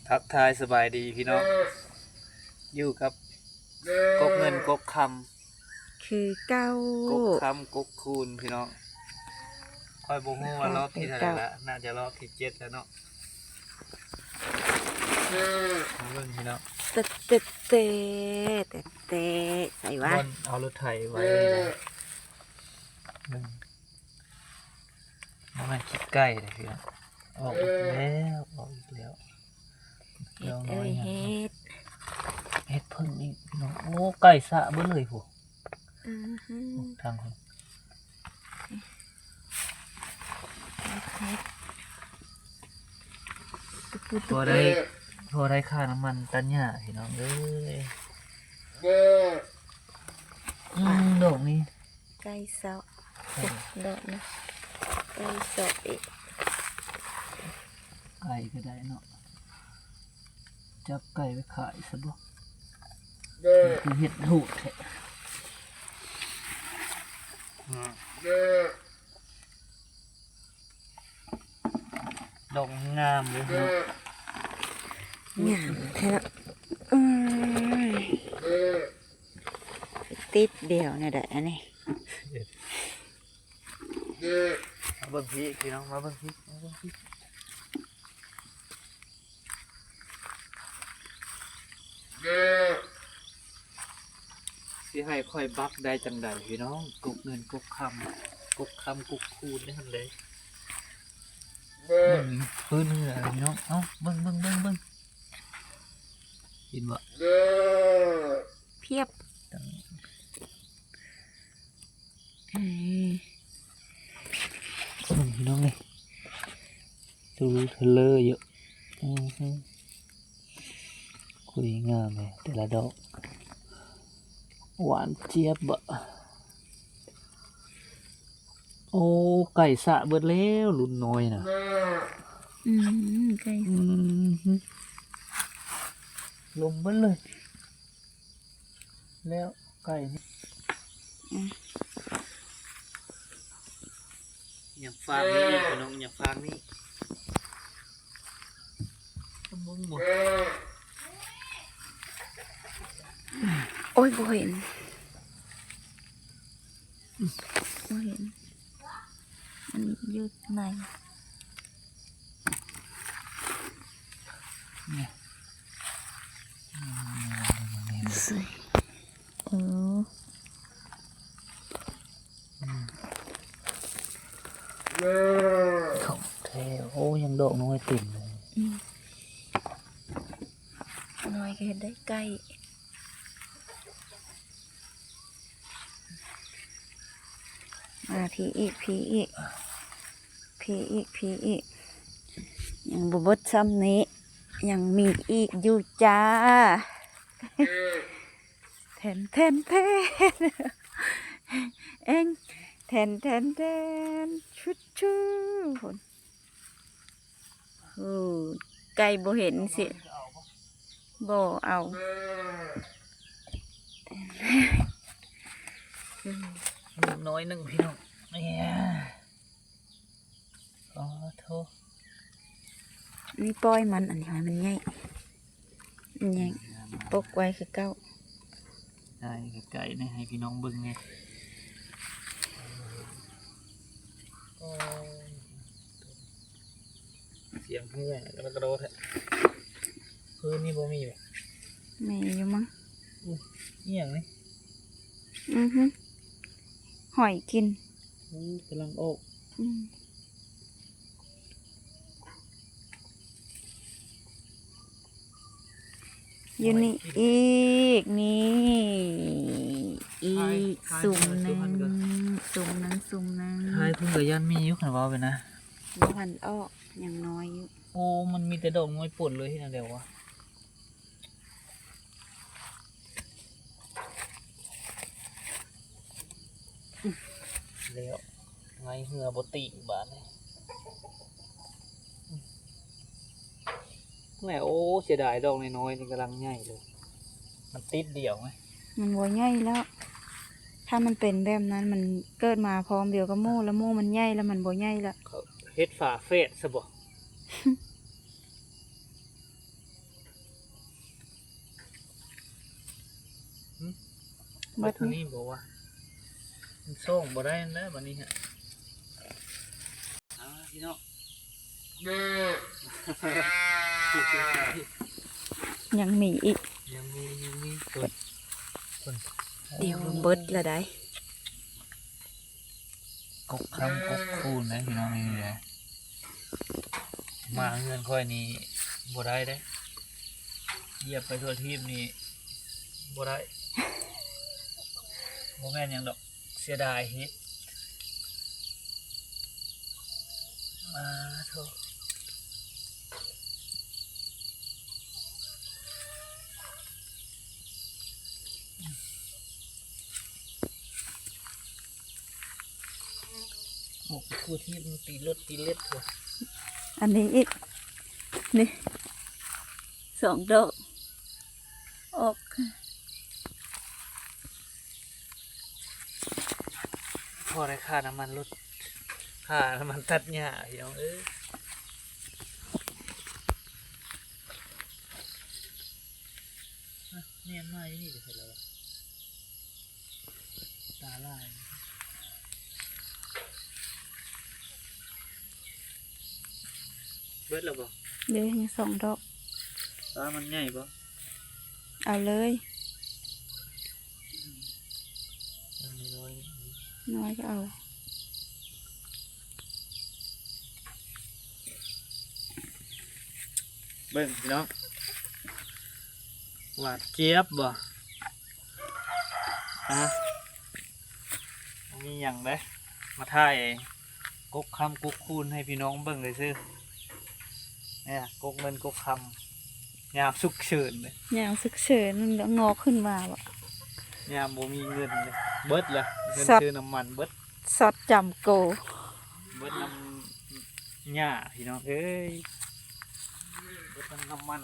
ທັກທາຍສະບາຍດີພີ່ນ້ອງ ຢູ່ກັບກົກເງິນກົກຄຳຄືເກົ່າ ກົກຄຳກົກຄູນພີ່ນ້ອງ. ຂ້ອຍບໍ່ຮູ້ວ່າລອບທີເທົ່າໃດລະ ໜ້າຈະລອບທີເຈັດແລ້ວເນາະ. ມາເບິ່ງພີ່ນ້ອງ ເຕະເຕະເຕະເຕະ ໃສ່ວະ ບ່ອນເອົາລົດໄຖໄວ້ນີ້ນະ. ເບິ່ງ ບໍ່ແມ່ນຂີ້ໄກ່ເດ້ພີ່ນ້ອງ ອອກອີກແລ້ວ ອອກອີກແລ້ວ. ເຫັດເອີຍ ເຫັດ ເຫັດເພິ່ນອີກພີ່ນ້ອງ. ໂອ້ ໄກ່ສະເບິດເລີຍພຸ້ນ ອືຮຶ ທາງພຸ້ນ ເຫັດ ເຫັດ ພໍໄດ້ ພໍໄດ້ຄ່ານ້ຳມັນຕັດຫຍ້າພີ່ນ້ອງເອີຍ. ອືມ ດອກນີ້ ໄກ່ເຊາະ ເອີ ດອກນີ້ ໄກ່ເຊາະອີກ ໄກ່ກໍໄດ້ເນາະ ຈັບໄກ່ໄປຂາຍຊະບໍ ຄືເຮັດໂຫດແທ້. ອືມ ດອກງາມເລີຍເນາະ ງາມແທ້ເນາະ. ອືມ ຕິດດຽວແນວໃດອັນນີ້. ມາເບິ່ງພີ້ພີ່ນ້ອງ ມາເບິ່ງພີ້ ມາເບິ່ງພີ້ ຊິໃຫ້ຂ້ອຍບັກໄດ້ຈັ່ງໃດພີ່ນ້ອງ ກົກເງິນກົກຄຳ ກົກຄຳກົກຄູນນັ້ນເດ້. ເບິ່ງ ເບິ່ງ ເບິ່ງ ພີ່ນ້ອງ ເອົ້າ ເບິ່ງ ເບິ່ງ ເບິ່ງ ເບິ່ງ ເຫັນບໍ່ ພຽບ. ອືມ ເບິ່ງພີ່ນ້ອງເອີຍ ຕູເທີເລີເຍາະ ອືຮຶ ຄຸຍງາມເລີຍແຕ່ລະດອກ ຫວານຈຽບເບາະ. ໂອ້ ໄກ່ສະເບິດແລ້ວລຸ້ນນ້ອຍນະ ອືມ ໄກ່ ອືມ ລົມເບິດເລີຍ. ແລ້ວໄກ່ນີ້ ອືມ ຍັງຟາກນີ້ອີກພີ່ນ້ອງ ຍັງຟາກນີ້ ເບິ່ງບໍ່ ໂອ້ຍ ບໍ່ເຫັນ ບໍ່ເຫັນ ມັນຢູ່ໃນ ນີ້ ອືມ ໃສ່ ເອີ ອືມ ຂອງແທ້ ໂອ້ ຍັງດອກນ້ອຍເຕັມເລີຍ ອືມ ນ້ອຍກໍເຮັດໄດ້ໄກ່. ມາພີ້ອີກ ພີ້ອີກ ພີ້ອີກ ພີ້ອີກ ຍັງບໍ່ເບິດຊ່ຳນີ້ ຍັງມີອີກຢູ່ຈ້າ ແທນ ແທນ ແທນ ເອັງ ແທນ ແທນ ແທນ ຊຸດ ຊຸດ ພຸ້ນ. ໂອ້ ໄກ່ບໍ່ເຫັນຊິ ບໍ່ເອົາ ໜູນ້ອຍໜຶ່ງພີ່ນ້ອງ ເອີ ໂອ້ໂທ ນີ້ປ່ອຍມັນ ອັນນີ້ໃຫ້ມັນໃຫຍ່ ແຍງປົກໄວ້ຄືເກົ່າ ຖ່າຍໃກ້ໆ ໃຫ້ພີ່ນ້ອງເບິ່ງແດ່ ໂອ້ຍ ສຽງເຮືອ ແລ້ວກະໂດດແທ້ ພື້ນນີ້ບໍ່ມີບໍ່? ມີຢູ່ມັ້ງ ອຸ້ຍ ອີ່ຫຍັງນີ້? ອືຮຶ ຫອຍກິນ ໂອ້ ກຳລັງອອກ ອືມ. ຢູ່ນີ້ອີກ ນີ້ອີກ ສຸມໜຶ່ງ ສຸມໜຶ່ງ ສຸມໜຶ່ງ ທ້າຍພຸ້ນກໍຢ້ານມີຢູ່ ຄັນເວົ້າໄປນະ ບໍ່ທັນອອກ ຍັງນ້ອຍຢູ່ ໂອ້ ມັນມີແຕ່ດອກນ້ອຍປົນເລີຍ ເຮັດແນວໃດວະ? ແລ້ວ ໄງເຮືອບໍ່ຕິບາດນີ້ ແມ່ ໂອ້ ເສຍດາຍ ດອກນ້ອຍໆ ນີ້ກຳລັງໃຫຍ່ເລີຍ ມັນຕິດດຽວໄງ ມັນບໍ່ໃຫຍ່ແລ້ວ ຖ້າມັນເປັນແບບນັ້ນ ມັນເກີດມາພ້ອມດຽວກັບໝູ່ ແລ້ວໝູ່ມັນໃຫຍ່ ແລ້ວມັນບໍ່ໃຫຍ່ລະ ເຂົາເຮັດຝາແຝດຊະບໍ? ອື ເບິດເທົ່ານີ້ບໍ່ວະ? ມັນສ້ອງບໍ່ໄດ້ແລ້ວບັດນີ້ຮະ. ອ່າ ພີ່ນ້ອງ ຍັງມີອີກ ຍັງມີ ຍັງມີ ເບິດ ດຽວເບິດລະໄດ໋. ກົກຄຳກົກຄູນເດ້ພີ່ນ້ອງ ນີ້ເດ້. ມາເຮືອນຂ້ອຍນີ້ບໍ່ໄດ້ເດ້ ຢຽບໄປທົ່ວທີບນີ້ບໍ່ໄດ້. ບໍ່ແມ່ນຫຍັງດອກ ເສຍດາຍເຫັດ. ມາໂທ້ ອອກໄປຄູ່ທີ່ມັນຕີລົດຕີເລັດພຸ້ນ. ອັນນີ້ອີກ ນີ້ ສອງດອກ ອອກ ພໍໄດ້ຄ່ານ້ຳມັນລົດ ຄ່ານ້ຳມັນຕັດຫຍ້າ ພີ່ນ້ອງເອີຍ. ແມ່ນມາຢູ່ນີ້ໄປໃສແລ້ວວະ? ຕາລາຍ ເບິດແລ້ວບໍ່? ເດ້ ຍັງສອງດອກ. ຕາມັນໃຫຍ່ບໍ່? ເອົາເລີຍ ມັນນ້ອຍ ນ້ອຍກໍເອົາ. ເບິ່ງພີ່ນ້ອງ ຫວານຈຽບບໍ່? ຮະ ບໍ່ມີຫຍັງເດ້ ມາຖ່າຍກົກຄຳກົກຄູນໃຫ້ພີ່ນ້ອງເບິ່ງຊື່ໆ. ນີ້ ກົກເງິນກົກຄຳ ຍາມສຸກເສີນເດ້ ຍາມສຸກເສີນມັນງອກຂຶ້ນມາບໍ່? ຍາມບໍ່ມີເງິນເດ້ ເບິດລະ ເງິນ ຊັອດ ຊື້ນ້ຳມັນເບິດ ຊັອດຈຳໂກ ເບິດນ້ຳຫຍ້າ ພີ່ນ້ອງເອີຍ ເບິດນ້ຳ ນ້ຳມັນ.